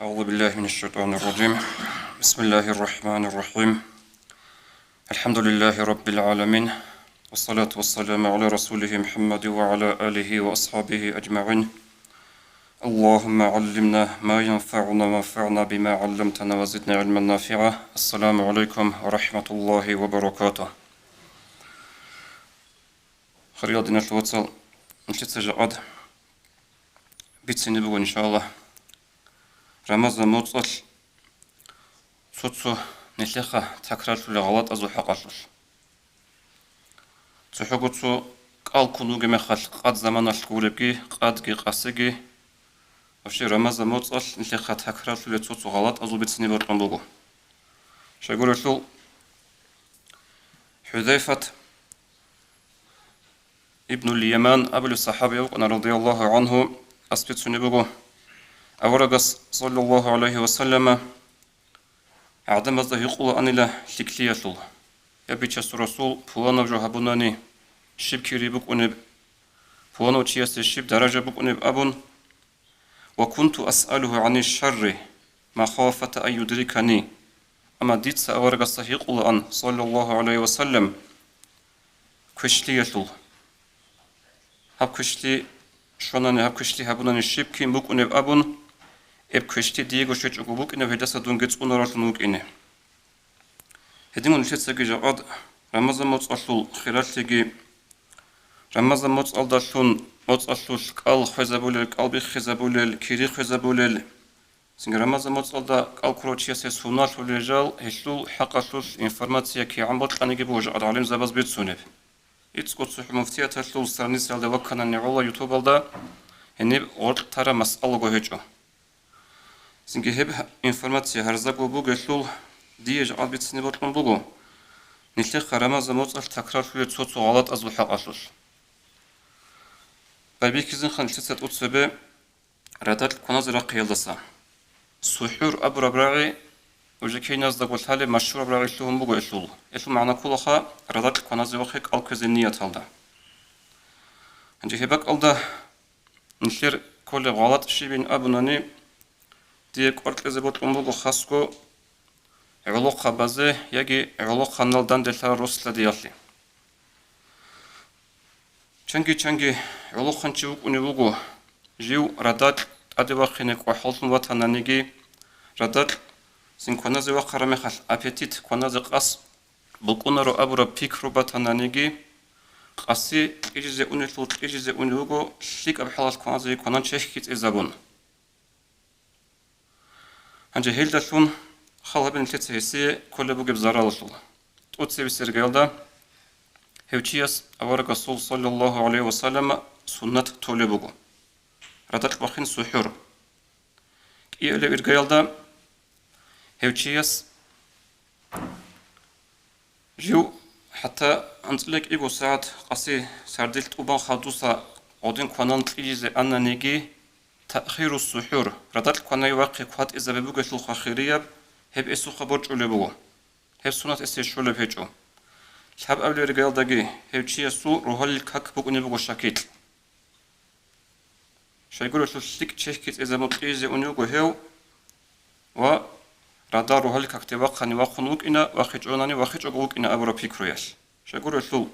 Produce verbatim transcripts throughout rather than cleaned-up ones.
أعوذ بالله من الشيطان الرجيم. بسم الله الرحمن الرحيم. الحمد لله رب العالمين. والصلاة والسلام على رسوله محمد وعلى آله وأصحابه أجمعين. اللهم علمنا ما ينفعنا وانفعنا بما علمتنا وزدنا علما نافعا. السلام عليكم ورحمة الله وبركاته. Хириял диналъул вацал, нилъеца жакъад бицине буго, иншааллагь, Рамазан моцӀалъ цо-цо нилъеха такрарлъулел гъалатӀазул хӀакъалъулъ. ЦохӀого цо кӀал ккун вугеб мехалъ, къад заманалъ гуребги, къадги, къасиги, вообще Рамазан моцӀалъ нилъеха такрарлъулел цо-цо гъалатӀазул бицине бокьун буго. Щайгурелъул, ХӀузайфат ибнуль Яман абулев сахӀабияв вукӀана, радияллагьу гӀангьу, ас бицунеб буго, аварагас, саллаллагьу гӀалайгьи ва саллама, гӀадамазда гьикъулаанила лъикӀлъиялъул: «Я Бичасул Расул, пуланаб жо гьабунани щиб кири букӀунеб, пуланав чиясе щиб даража букӀунеб?» абун. «Ва кунту асъалугьу гӀани шарри, махафата ан юдрикани». Амма дица аварагасда гьикъулаан, саллаллагьу гӀалайгьи ва саллам, квешлъиялъул. Гьаб квешлъи щванани, гьаб квешлъи гьабунани щиб кин букӀунеб абун, гьеб квешлъи диего щвечӀого букӀинеб, гьелдаса дунги цӀунараллъун вукӀине. Гьединго нилъецаги жакъад Рамазан моцӀалъул хиралъиги, Рамазан моцӀалдалъун моцӀалъулъ кӀал хвезабулел, кӀал биххизабулел, кири хвезабулел, цинги Рамазан моцӀалда кӀал ккурав чиясе суналъулел жал, гьелъул хӀакъалъулъ информация кигӀан бокьаниги буго жакъад гӀалимзабаз бицунеб. ИцӀго цохӀо муфтияталъул страницаялда вакканани гӀола ютубалда, гьениб гъоркь тараб масъалаго гьечӀо. Цинги гьеб информация гьарзаго бугелъул, дие жакъа бицине бокьун буго нилъеха Рамазан моцӀалъ такрарлъулел цо-цо гъалатӀазул хӀакъалъулъ. Байбихьизинха нилъеца тӀоцебе радакь кваназе рахъиялдаса. СухӀур абураб рагӀи уже киназдаго лъалеб машгьураб рагӀи лъугьун буго гьелъул. Гьелъул магӀна кколаха радакь кваназе вахъе кӀал кквезе нияталда. Гьанже гьеб бакӀалда нилъер кколеб гъалатӀ щибин абунани, дие кӀвар кьезе бокьун буго хасго гӀолохъабазе яги гӀолохъанал данделъарал росладиялъе. Чанги-чанги гӀолохъанчи вукӀунев вуго, жив радакь тӀаде вахъине кӀвахӀаллъун ватананиги, радакь цин кваназе вахъараб мехалъ аппетит, кваназе къасд букӀунаро абураб пикру батананиги, къаси кьижизе унелъул кьижизе унев вуго, лъикӀаб хӀалалъ кваназе кванан чехь кицӀизабун. Гьанже гьелдалъун хал гьабе нилъеца гьесие кколеб бугеб заралалъул. ТӀоцебесеб иргаялда гьев чияс аварагасул, саллаллагьу гӀалайгьи ва саллама, суннат толеб буго радакь вахъин сухӀур. КӀиабилеб иргаялда гьев чияс жив хӀатта анцӀила кӀиго сагӀат къаси сардилъ тӀубан хадуса гъодин кванан кьижизе ананиги, таъхирус сухӀур, радакь кванай вахъи кватӀизаби бугелъулха хирияб, гьеб эсухъа борчӀулеб буго. Гьеб сунат эсие щолеб гьечӀо. Лъабабилеб иргаялдаги гьев чиясул рогьалил как букӀунеб буго шакилъ. Щайгурелъул лъикӀ чехь кицӀизабун кьижизе унев вуго гьев ва радал рогьалил какде вахъани вахъун вукӀина, вахъичӀонани вахъичӀого вукӀина абураб пикруялъ. Щайгурелъул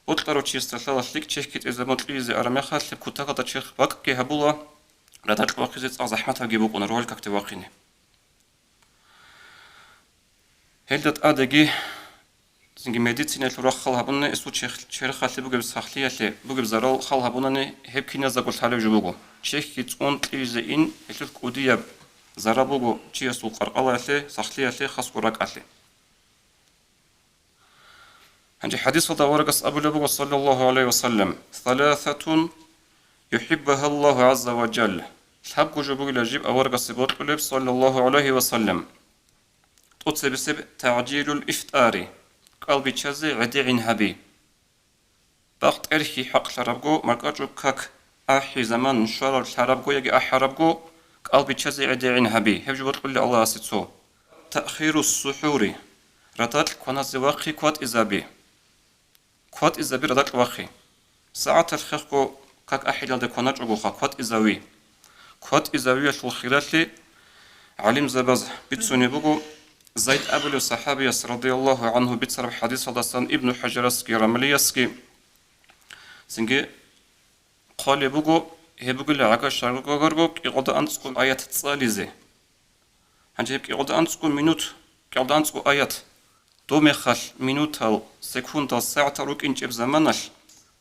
бокьарав чиясда лъала лъикӀ чехь кицӀизабун кьижизе араб мехалъ, гьеб кутакалда черх бакӀги гьабула, радакь вахъизе цӀакъ захӀматабги букӀуна рогьалил какде вахъине. Гьелда тӀадеги цинги медицинаялъул рахъ хал гьабунани, эсул черх-, черхалъе бугеб сахлъиялъе бугеб зарал хал гьабунани, гьеб киназдаго лъалеб жо буго. Чехьги цӀун кьижизе ин, гьелъулъ кӀудияб зарал буго чиясул къаркъалаялъе, сахлъиялъе, хасго ракӀалъе. Гьанже хӀадисалда аварагас абулеб буго, саллаллагьу гӀалайгьи ва саллам: «Саласатун юхӀиббугьаллагьу гӀазза ва жалла». Лъабго жо бугила жиб аварагасе бокьулеб, саллаллагьу гӀалайгьи ва саллам. ТӀоцебесеб тагӀжилул ифтари, кӀал биччазе гӀедегӀин гьаби. Бакъ тӀерхьи хӀакълъарабго, маркӀачӀул как ахӀи заман щвараб лъарабго яги ахӀарабго, кӀал биччазе гӀедегӀин гьаби, гьеб жо бокьулеб Аллагьасе цо. Таъхирус сухӀури, радакь кваназе вахъи кватӀизаби. КватӀизаби радакь вахъи. СагӀаталъ хехго как ахӀилалде кваначӀогоха, кватӀизави. КватӀизавиялъул хиралъи ГӀалимзабаз бицунеб буго, Зайд абулев сахӀабияс радияллагьу гӀангьу бицараб хӀадисалдасан Ибну ХӀажарасги Рамлиясги цинги хъвалеб буго, гьеб бугила гӀага-шагарго кӀикъода анцӀго аят цӀализе. Гьанже гьеб кӀикъода анцӀго минут, кӀикъода анцӀго аят, доб мехалъ минутал, секундал, сагӀатал рукӀинчӀеб заманалъ,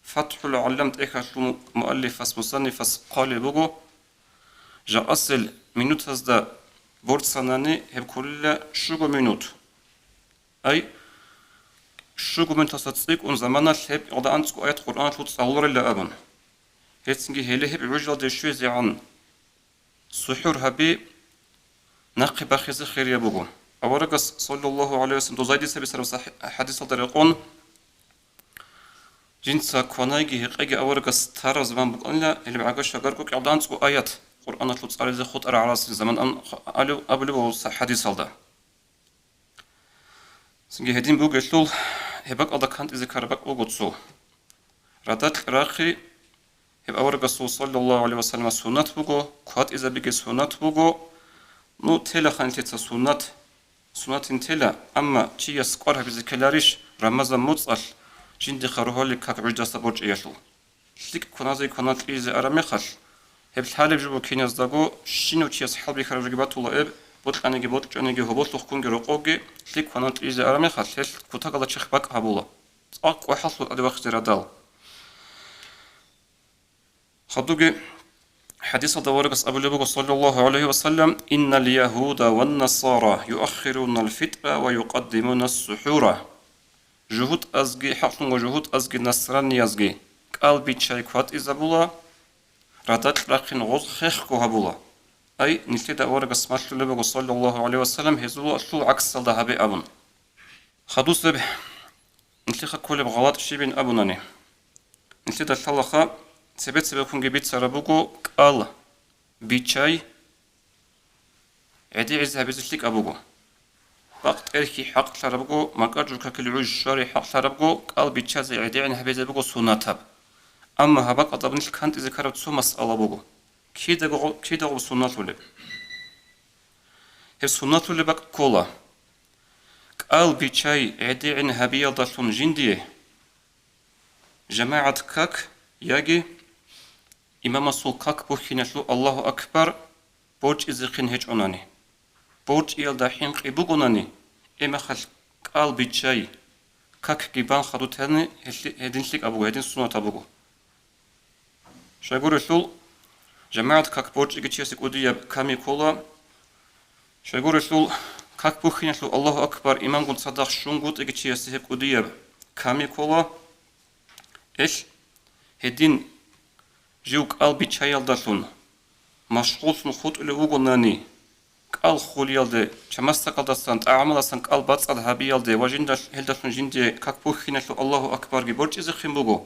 ФатхӀул ГӀалам тӀехьалъул муаллифас, мусаннифас хъвалеб буго, жакъасел минутазда борцанани гьеб кколила щуго минут. Ай, щуго минуталъа цӀикӀкӀун заманалъ гьеб кӀикъода анцӀго аят Къуръаналъул цӀалуларила абун. Гьецинги гьеле гьеб гӀужалде щвезегӀан сухӀур гьаби нахъе бахизе хирияб буго. Аварагас, саллаллагьу гӀалайгьи вассалам, дозайдиса бицараб сахӀи-, хӀадисалда рекъон, жинца кванайги гьекъеги аварагас тараб заман букӀанила, гьелеб гӀага-шагарго кӀикъода анцӀго аят Къуръаналъул цӀализе хутӀараб гӀарасел заман ан-, алев-, абулеб буго са-, хӀадисалда. Цинги гьедин бугелъул, гьеб бакӀалда кантӀизе ккараб бакӀ буго цо. Радакь рахъи, гьеб аварагасул, саллаллагьу гӀалайгьи вассалам, суннат буго, кватӀизабиги суннат буго. Ну, тела ханилъица суннат, суннатин тела, амма чияс кӀвар гьабизе ккеларищ Рамазан муцӀалъ жиндихъа рогьалил как гӀуждаса борчӀиялъул? ЛъикӀ кваназе кваналъизе араб мехалъ, гьеб лъалеб жо буго киназдаго, щинав чияс хӀалбихьараб жоги батула эб, бокьаниги бокьчӀониги, гьоболлъухъ ккунги рокъовги, лъикӀ кваналъизе араб мехалъ, гьелъ кутакалда черх бакӀ гьабула, цӀакъ кӀвахӀаллъун тӀаде вахъизе радал. Хадуги хӀадисалда аварагас абулеб буго, саллаллагьу гӀалайгьи вассалам: «Иннал ягьуда ван насара юаххирунал фитӀра ва юкъаддимунас сухӀура». ЖугьутӀазги, хӀакълъун ва жугьутӀазги насраниязги кӀал-бичай кватӀизабула, радакь рахъин гъоз хехго гьабула. Ай, нилъеда аварагас малъулеб буго, саллаллагьу гӀалайгьи вассалам, гьезулалъул гӀаксалда гьабе абун. Хадусеб нилъеха кколеб гъалатӀ щибин абунани, нилъеда лъалаха, цебе-цебехунги бицараб буго кӀал, бичай, гӀедегӀизе гьабизе лъикӀаб буго. Бакъ тӀерхьи хӀакълъарабго, маркӀачӀул какил гӀуж щвари хӀакълъарабго, кӀал бичазе гӀедегӀин гьабизе буго суннатаб. Амма гьаб бакӀалда нилъ кантӀизе ккараб цо масъала буго. Кидаго-, кидагъуб сунналъулеб? Гьеб сунналъулеб бакӀ ккола: кӀал бичай гӀедегӀин гьабиялдалъун жиндие жамагӀат как яги имамасул как бухьиналъул Аллагьу акбар борчӀизехъин гьечӀонани, борчӀиялда хӀинкъи бугонани, эмахалъ кӀал бичай, какги бан хадутани, гьелъи-, гьедин лъикӀаб буго, гьедин суннатаб буго. Щайгурелъул, жамагӀат как борчӀиги чиясе кӀудияб ками ккола. Щайгурелъул, как бухьиналъул Аллагьу акбар имамгун цадахъ щунгутӀиги чиясе гьеб кӀудияб ками ккола. Эл, гьедин жив кӀал бичаялдалъун машгъуллъун хутӀулев вугонани, кӀал хулиялде, чамасдакалдасан, тӀагӀамалдасан кӀал бацӀцӀад гьабиялде ва жинда-, гьелдалъун жиндие как бухьиналъул Аллагьу акбарги борчӀизехъин буго.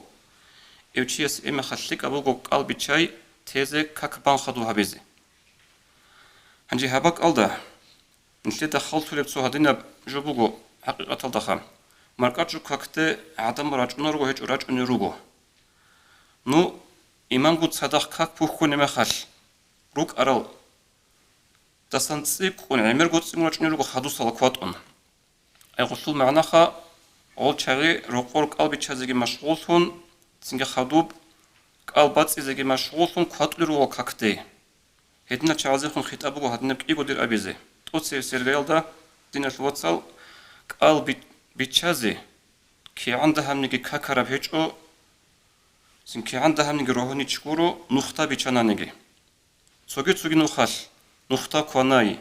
Эв чияс эмехалъ лъикӀаб буго кӀал бичай тезе, как бан хадуб гьабизе. Гьанже гьаб бакӀалда нилъеда халтуреб цо гьадинаб жо буго, хӀакъикъаталдаха, маркӀачӀул какде гӀадамал рачӀунарго гьечӀо, рачӀунел руго. Ну, имамгун цадахъ как бухьунеб мехалъ, рукӀарал дасан цӀикӀкӀун, гӀемер гоцӀцӀигун рачӀунел руго хадусала кватӀун. Гьелъул магӀнаха, гъол чагӀи рокъор кӀал бичазеги машгъуллъун, цинги хадуб кӀал бацӀцӀизеги машгъуллъун кватӀулел руго какде. Гьединал чагӀазехун хитӀаб буго гьадинаб кӀиго дир абизе. ТӀоцебе сергаялда, диналъул вацал, кӀал би-, бичазе кигӀан дагьабниги какараб гьечӀо, цин кигӀан дагьабниги рогьонич гуро, нухда бичананиги. Цоги-цоги нухалъ нухда кванай.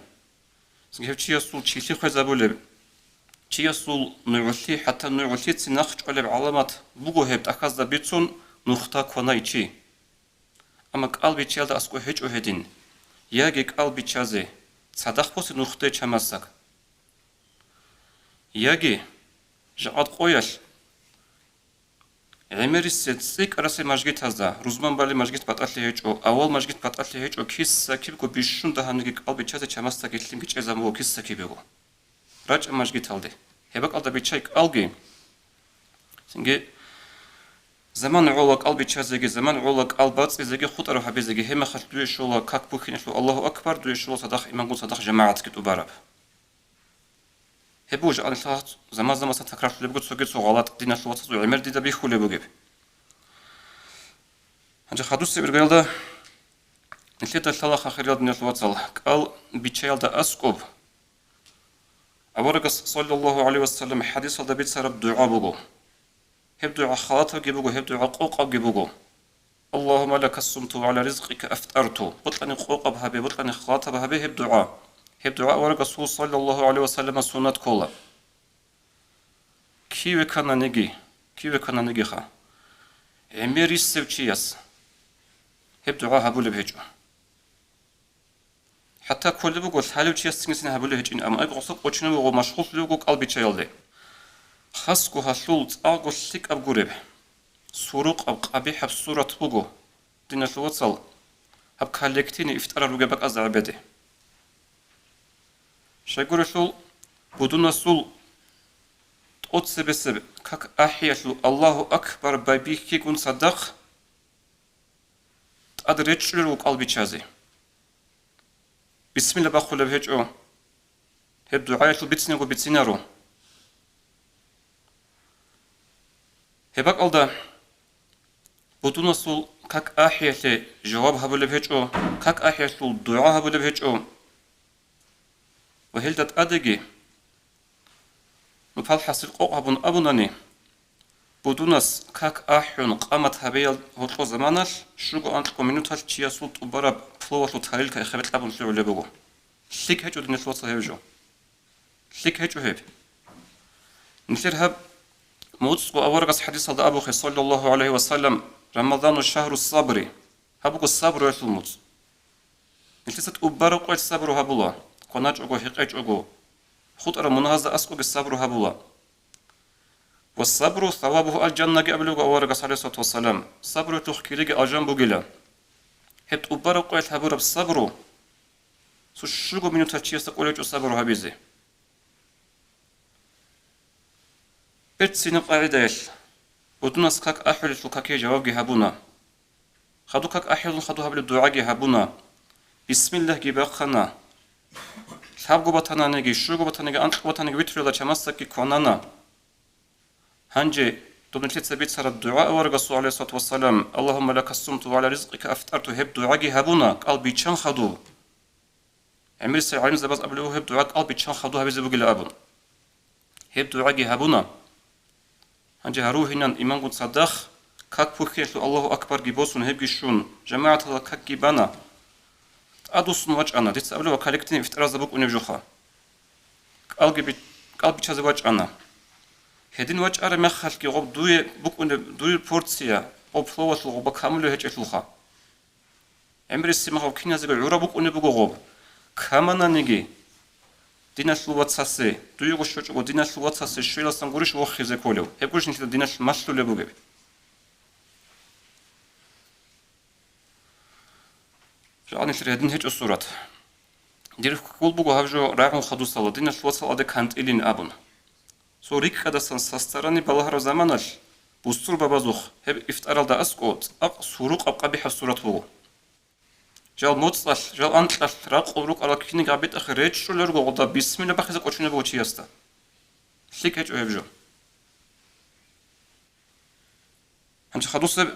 Гьев чиясул чилъи хвезабулеб, чиясул нугӀлъи, хӀатта нугӀлъицин нахъчӀвалеб гӀаламат буго гьеб тӀахьазда бицун нухда кванай чи. Амма кӀал бичиялда аскӀо гьечӀо гьедин, яги кӀал бичазе цадахъ босе нухде чамасаг. Яги жакъад къоялъ ГӀемерисеб цӀикӀкӀарасеб мажгитазда, рузман балеб мажгит батӀалъи гьечӀо, авал мажгит батӀалъи гьечӀо, киса-кибго бищун дагьабниги кӀал бичазе чамасдаги лъимги чӀезабун буго киса-кибего. РачӀа мажгиталде. Гьеб бакӀалда бичай кӀалги. Цинги Заман гӀола кӀал биччазеги, заман гӀола кӀал бацӀцӀизеги, хутӀараб гьабизеги, гьебмехалъ дуе щола как бухьиналъул Аллагьу акбар, дуе щола цадахъ имамгун цадахъ жамагӀатги тӀубараб. Гьеб буго жакъа нилъ заман-заманалъ такрарлъулеб буго цоги цо гъалатӀ, диналъул вацазул гӀемер дида бихьулеб бугеб. Гьанже хадусеб иргаялда нилъеда лъала хахирал диналъул вацал, кӀал биччаялда аскӀоб, аварагас, саллаллагьу гӀалайгьи ва саллам, хӀадисалда бицараб дугӀа буго. Гьеб дугӀа халатабги буго, гьеб дугӀа къокъабги буго. Аллагьумма лака сумту ва гӀала ризкъика афтарту. Бокьани къокъаб гьабе, бокьани халатаб гьабе гьеб дугӀа. Гьеб дугӀа авараг Расул саллаллагьу гӀалайгьи ва саллама суннат ккола. Киве ккананиги, киве ккананигиха, гӀемер рисев чияс гьеб дугӀа гьабулеб гьечӀо. ХӀатта кколеб буго, лъалев чиясцинги гьабулеб гьечӀин, амма гъосда кӀочунев вуго, машгъуллъулев вуго кӀал биччаялде. Хасго гьалъул цӀакъго лъикӀаб гуреб, сурукъаб, къабихӀаб сурат буго, диналъул вацал, гьаб коллективный ифтарал ругеб бакӀазда гӀебеде. Щайгурелъул, будунасул тӀоцебесеб как ахӀиялъул Аллагьу акбар байбихьигун цадахъ тӀад речӀчӀулел руго кӀал биччазе. Бисмилла бахъулеб гьечӀо, гьеб дугӀаялъул бицинаго бицинаро. Гьеб бакӀалда будунасул как ахӀиялъе жаваб гьабулеб гьечӀо, как ахӀиялъул дугӀа гьабулеб гьечӀо. Ва гьелда тӀадеги нупал хӀасил къокъ гьабун абунани, будунас как ахӀун къамат гьабеял гьоркьо заманалъ щуго-анкьго минуталъ чиясул тӀубараб пловалъул тарелка эхебе кьабун лъугӀулеб буго. ЛъикӀ гьечӀо, диналъул вацал, гьев жо. ЛъикӀ гьечӀо гьеб. Нилъер гьаб моцӀго аварагас хӀадисалда абухъе, саллаллагьу гӀалайгьи ва саллам, Рамазану шагьру сабри. Гьаб буго сабруялъул моцӀ. Нилъеца тӀубараб къоялъ сабру гьабула, кваначӀого, гьекъечӀого, хутӀараб мунагьазда аскӀоги сабру гьабула. Ва сабру савабугьу аль-жаннаги абулеб буго аварагас, гӀалайгьиссалату вассалам, сабруялъухъ кириги алжан бугила. Гьеб тӀубараб къоялъ гьабураб сабру, цо щуго минуталъ чиясда кӀолеб гьечӀо сабру гьабизе. Берцинаб къагӀидаялъ, будунас как ахӀулелъул какие жавабги гьабуна. Хадуб как ахӀулелъул хадуб гьабулеб дугӀаги гьабуна. Бисмиллагьги бахъана. Лъабго батананиги, щуго батаниги, анкьго батаниги витрулила, чамасдакги кванана. Гьанже доб нилъеца бицараб дугӀа аварагасул, гӀалайгьиссалату вассалам, Аллагьумма лака сумту ва гӀала ризкъика афтарту, гьеб дугӀаги гьабуна, кӀал биччан хадуб. ГӀемерисел гӀалимзабаз абулеб буго гьеб дугӀа кӀал биччан хадуб гьабизе бугила абун. Гьеб дугӀаги гьабуна. Гьанже гьарувгьинан имамгун цадахъ как бухьиялъул Аллагьу акбарги босун, гьебги щун, жамагӀаталда какги бана. ТӀадвуссун вачӀана, дица абулеб ва коллективный ифтаразда букӀунеб жоха. КӀалги би-, кӀал биччазе вачӀана. Гьедин вачӀараб мехалъги гъоб дуе букӀунеб дуе порция, гъоб пловалъул гъоба камулев гьечӀелъулха. ГӀемерисеб мехалъ киназего гӀураб букӀунеб буго гъоб. Камананиги, диналъул вацасе, дуего щочӀого диналъул вацасе щвеласан гурищ вохизе кколев, гьеб гурищ нилъеда диналъ малъулеб бугеб. Жагьанилъер гьедин гьечӀо сурат. Дир хьул буго гьаб жо рагӀун хадусала, диналъул вацал гьаде кантӀилин абун. Цо рикӀкӀадасан сасдарани балагьараб заманалъ, бусурбабазухъ гьеб ифтаралда аскӀо цӀакъ сурукъаб къабихӀаб сурат буго. Жал моцӀалъ, жал анкьалъ ракъул рукӀарал киниг гьабитӀахъе речӀчӀулел руго гъода бисмилла бахъизе кӀочунеб буго чиясда. ЛъикӀ гьечӀо гьеб жо. Гьанже хадусеб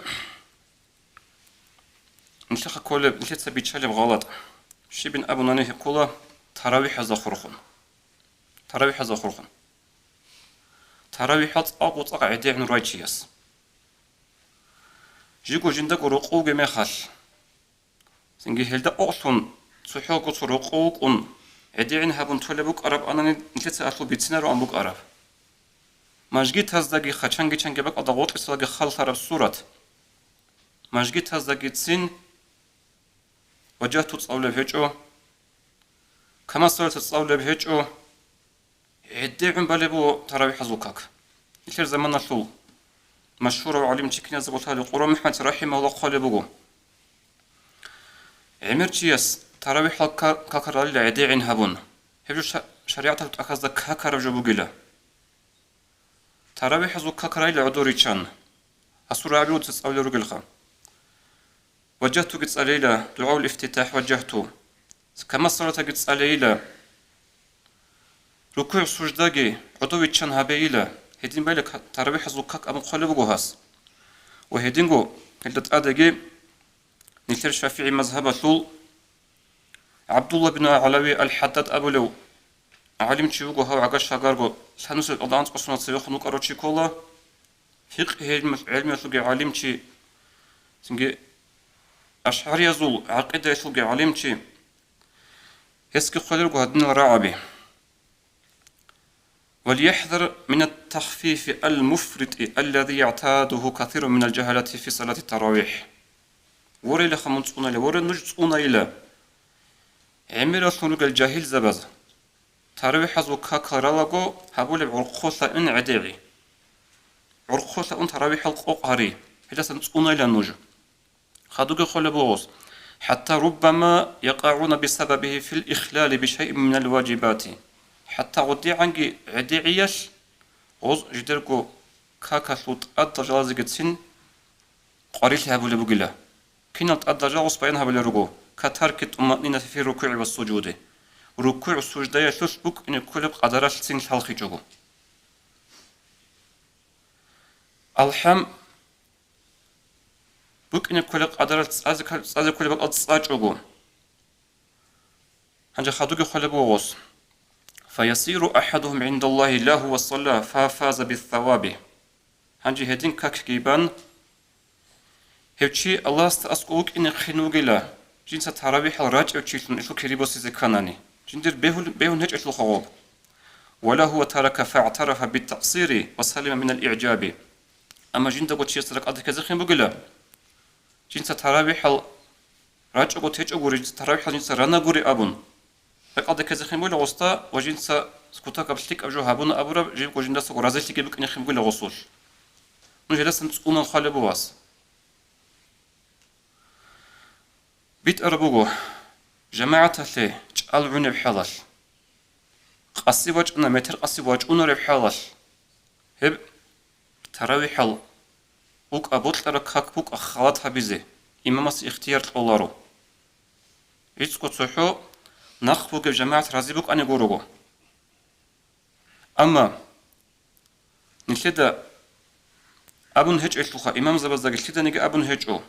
нилъеха кколеб, нилъеца биччалеб гъалатӀ. Щибин абунани гьеб ккола таравихӀазда хурхун. ТаравихӀазда хурхун. ТаравихӀал цӀакъго цӀакъ гӀедегӀун рай чияс. Жиго жиндаго рокъов вугеб мехалъ, цинги гьелда къокълъун цохӀого цо рокъов вукӀун, гӀедегӀин гьабун толеб букӀараб анани нилъеца гьалъул бицинароан букӀараб. Мажгитаздаги хъачанги чанги бакӀалда гъоркьисалаги халлъараб сурат. Мажгитаздагицин важагьту цӀалулеб гьечӀо, камасалица цӀалулеб гьечӀо, гӀедегӀун балеб буго таравихӀазул как. Нилъер заманалъул машгьурав гӀалим чи киназего лъалев Къура МухӀаммад рахӀимагьуллагь хъвалеб буго. ГӀемер чияс таравихӀал ка-, какаралила гӀедегӀин гьабун, гьеб жо ша-, шаригӀаталъул тӀахьазда какараб жо бугила. ТаравихӀазул какарайила гӀодор риччан, Гьасул рагӀаби цо цӀалулел ругелха. Важагьтуги цӀалейила, дугӀаул ифтитахӀ важагьту. Камасалатаги цӀалейила. РукугӀ-суждаги гӀодовиччан гьабейила. Гьедин байла ка-, таравихӀазул как абун хъвалеб буго гьас. Ва гьединго гьелда тӀадеги нилъер ШафигӀи мазгьабалъул ГӀабдулла бин ГӀалави ал-ХӀаддад абулев гӀалимчи вуго, гьав гӀагар-шагарго лъанусел кӀалда анцӀго соналъ цевехун вукӀарав чи ккола. Фикъгьи гӀелму-, гӀелмиялъулги гӀалимчи, цинги ашгӀариязул гӀакъидаялъулги гӀалимчи, гьесги хъвалел руго гьадинал рагӀаби. «وليحذر من التخفيف المفرط الذي يعتاده كثير من الجهلة في صلاة التراويح». Ворелаха мун цӀунайила, воре нуж цӀунайила. ГӀемераллъун ругел жагьилзабаз таравихӀазул какал ралаго гьабулеб гӀурхъулъа ун гӀедегӀи. ГӀурхъулъа ун таравихӀал къокъ гьари, гьелдасан цӀунайила нуж. Хадуги хъвалеб буго гъос: «حتى ربما يقعون بسببه في الإخلال بشيء من الواجبات». ХӀатта гъодигӀанги гӀедегӀиялъ гъоз жидерго какалъул тӀадал жалазегицин къварилъи гьабулеб бугила. Кинал тӀадал жал гъос баян гьабулел руго: «كترك الطمأنينة في الركوع والسجود». РукугӀ-суждаялъулъ букӀине кколеб къадаралъцин лъалхъичӀого. АлхӀам букӀине кколеб къадаралъ цӀазе ккол-, цӀазе кколеб бакӀалда цӀачӀого. Гьанже хадуги хъвалеб буго гъос: «فيصير أحدهم عند الله لهوا صلى ففاز بالثواب». Гьанже гьедин какги бан, гьев чи Аллагьасда аскӀов вукӀине хъин вугила, жинца таравихӀал рачӀев чилъун илъул кири босизе кканани, жиндир бегьул-, бегьун гьечӀелъулха гъоб. «ولهوا ترك فاعترف بالتقصير وسلم من الإعجاب». Амма жиндаго чияс ракӀалде ккезехъин бугила, жинца таравихӀал рачӀого течӀо гури, жинца таравихӀал жинца рана гури абун, ракӀалде ккезехъин бугила гъосда ва жинца кутакаб лъикӀаб жо гьабуна абураб, живго жиндасаго разилъиги букӀинехъин бугила гъосулъ. Ну, гьелдасан цӀунан хъвалеб буго гьас. БитӀараб буго, жамагӀаталъе чӀал гӀунеб хӀалалъ, къаси вачӀана, метер къаси вачӀунареб хӀалалъ, гьеб таравихӀал букӀа бокьараб как букӀа халат гьабизе, имамас ихтияр кьоларо. ГӀицӀго цохӀо нахъ бугеб жамагӀат рази букӀани гурого. Амма нилъеда абун гьечӀелъулха, имамзабаздаги лъиданиги абун гьечӀо,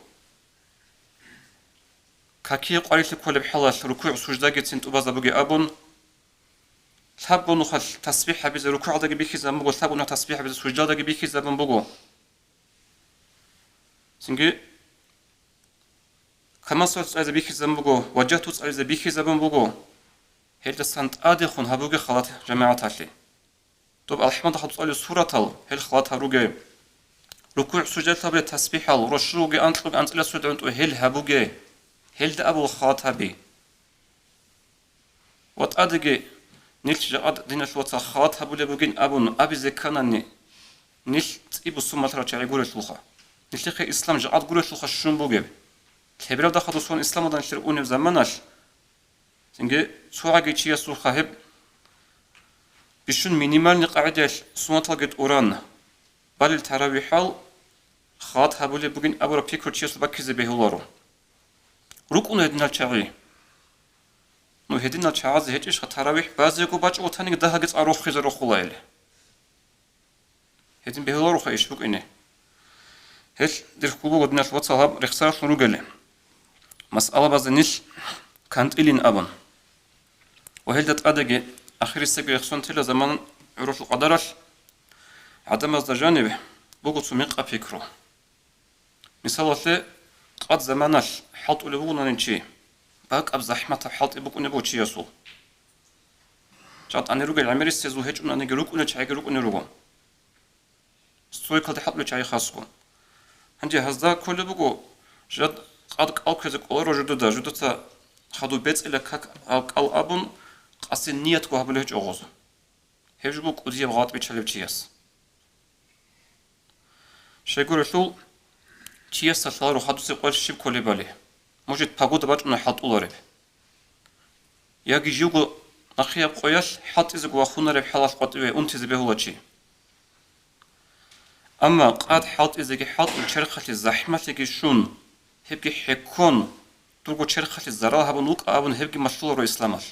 какие къварилъи кколеб хӀалалъ рукугӀ-суждагицин тӀубазабуге абун, лъабго нухалъ тасбихӀ гьабизе рукугӀалдаги бихьизабун буго, лъабго нухалъ тасбихӀ гьабизе суждалдаги бихьизабун буго. Цинги Камасалат цӀализе бихьизабун буго, важагьту цӀализе бихьизабун буго. Гьелдасан тӀадехун гьабуге халат жамагӀаталъе. Доб АлхӀамда хадуб цӀализе суратал, гьел халат гьаруге. РукугӀ-суждалъ гьабулеб тасбихӀал, рощуги анкьуги анцӀила суд гӀунтӀу гьел гьабуге. Гьелда абула халат гьаби. Ва тӀадеги нилъ жакъа диналъул вацал халат гьабулеб бугин абун абизе кканани, нилъ цӀи бусумалъарал чагӀи гурелъулха. Нилъехъе ислам жакъа гурелъулха щун бугеб. Лъебералда хадусун исламалда нилъер унеб заманалъ, цинги цогӀаги чиясулха гьеб бищун минимальный къагӀидаялъ суннаталги тӀуран, балел таравихӀал халат гьабулеб бугин абураб пикру чиясул баккизе бегьуларо. РукӀуна гьединал чагӀи. Ну, гьединал чагӀазе гьечӀищха таравихӀ базего бачӀого таниги дагьаги цӀа рохизе рохулайилан? Гьедин бегьулароха иш букӀине. Гьелъ дир хьул буго, диналъ вацал, гьаб рехсаралъун ругели, масъалабазда нилъ кантӀилин абун. Ва гьелда тӀадеги ахирисеги рехсон тела заман гӀуралъул къадаралъ гӀадамазда жаниб буго цо мекъаб пикру. Мисалалъе, къад заманалъ хӀалтӀулев вугони чи, бакӀаб захӀматаб хӀалтӀи букӀунеб буго чиясул. Жакъа тӀани ругел гӀемерисезул гьечӀонаниги, рукӀунел чагӀиги рукӀунел руго. Стройкалде хӀалтӀулел чагӀи хасго. Гьанже гьазда кколеб буго, жад къад кӀал кквезе кӀоларо жудуда, жудаца хадуб бецӀила как кӀал абун, къаси ниятго гьабулеб гьечӀо гъоз. Гьеб жо буго кӀудияб гъалатӀ биччалев чияс. Щайгурелъул, чиясда лъаларо хадусеб къоялъ щиб кколебали, мужид погода бачӀуна хӀалтӀулареб. Яги живго нахъеяб къоялъ хӀалтӀизего вахунареб хӀалалъ къватӀиве унтизе бегьула чи. Амма къад хӀалтӀизеги хӀалтӀул, черхалъе захӀмалъиги щун, гьебги хӀеккон, дурго черхалъе зарал гьабун вукӀа абун гьебги малъуларо исламалъ.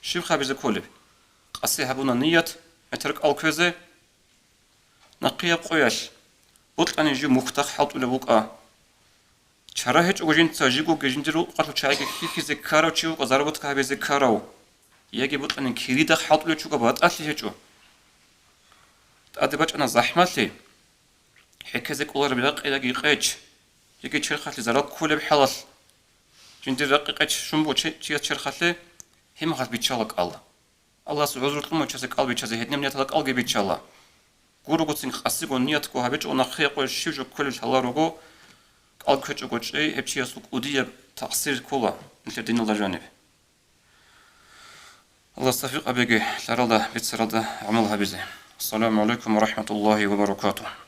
Щиб гьабизе кколеб? Къаси гьабуна ният метр кӀал кквезе. Нахъеяб къоялъ бокьани жив мухьдахъ хӀалтӀулев вукӀа. Чара гьечӀого жинца, жигоги жиндир рукъалъул чагӀиги хьихьизе ккарав чи вукӀа, заработка гьабизе ккарав. Яги бокьани киридахъ хӀалтӀулев чи вукӀа, батӀалъи гьечӀо. ТӀаде бачӀана захӀмалъи, хӀеккезе кӀолареб ракъи яги къеч, яги черхалъе зарал кколеб хӀалалъ. Жиндир ракъи къеч щун буго чи-, чияс черхалъе, гьеб мехалъ биччала кӀал. Аллагьас гӀузру кьун вачазе кӀал биччазе гьединаб нияталда кӀалги биччала. Гурогоцин къасигун ниятго гьабичӀого нахъеякъо щив жо кколел лъала руго, кӀал кквечӀого чӀей, гьеб чиясул кӀудияб такъсир ккола нилъер диналда жаниб. Аллагьас тавфикъ гьабеги лъаралда бицаралда гӀамал гьабизе. Ассаламу гӀалайкум ва рахӀматуллагьи ва баракатугь.